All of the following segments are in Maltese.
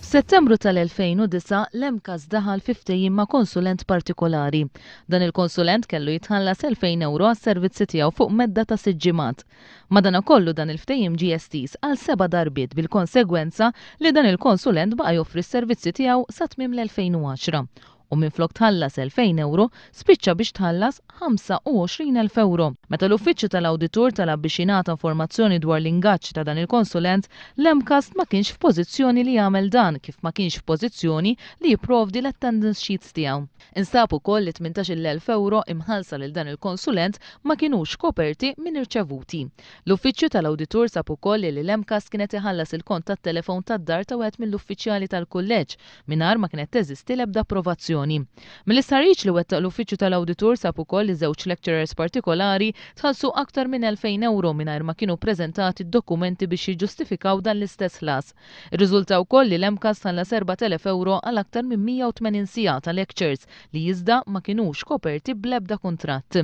F'Settembru tal-2009, l-MCAST daħal fi ftehim ma' konsulent partikolari. Dan il-konsulent kellu jitħallas 2,000 ewro għas-servizzi tiegħu fuq medda ta' sitt ġimgħat. Madanakollu dan il-ftehim ġie estiż għal seba' darbiet bil-konsegwenza li dan il-konsulent baqa' joffri s-servizzi tiegħu sa tmiem l-2010 u minflok tħallas 2,000 ewro spiċċa biex tħallas 25,000 ewro. Meta l-Uffiċċju tal-Awditur talab biex jingħata informazzjoni dwar l-ingaġġ ta' dan il-konsulent, l-MCAST ma kienx f'pożizzjoni li jagħmel dan kif ma kienx f'pożizzjoni li jipprovdi l-attendance sheets tiegħu. Instab ukoll li 18,000 ewro imħallsa lil dan il-konsulent ma kinux koperti minn irċevuti. L-Uffiċċju tal-Awditur sab ukoll li l-MCAST kien qed iħallas il-kont tat-telefon tad-dar ta' wieħed mill-uffiċjali tal-kulleġġ mingħajr ma kienet teżisti l-ebda approvazzjoni. Mill-istħarriġ li wettaq l-Uffiċċju tal-Awditur sab ukoll li żewġ lecturers partikolari tħallsu aktar minn 2,000 ewro mingħajr ma kienu ppreżentati d-dokumenti biex jiġġustifikaw dan l-istess ħlas. Irriżulta wkoll li l-MCAST tħallas 4,000 ewro għal aktar minn 180 siegħa ta' lectures li iżda ma kinux koperti bl-ebda kuntratt.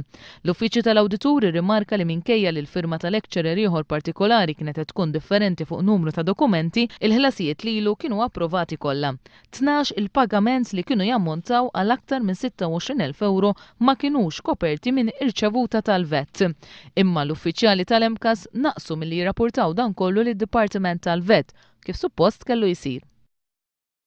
L-Uffiċċju tal-Awditur irrimarka li minkejja li l-firma ta' lecturer ieħor partikolari kienet qed tkun differenti fuq numru ta' dokumenti, il-ħlasijiet lilu kienu approvati kollha. 12 il-pagament li kienu jammontaw għal aktar minn 26,000 ewro ma kinux koperti minn irċevuta tal-VAT. Imma l-uffiċjali tal-MCAST naqsu milli jirrapurtaw dan kollu lid-Dipartiment tal-VAT, kif suppost kellu jsir.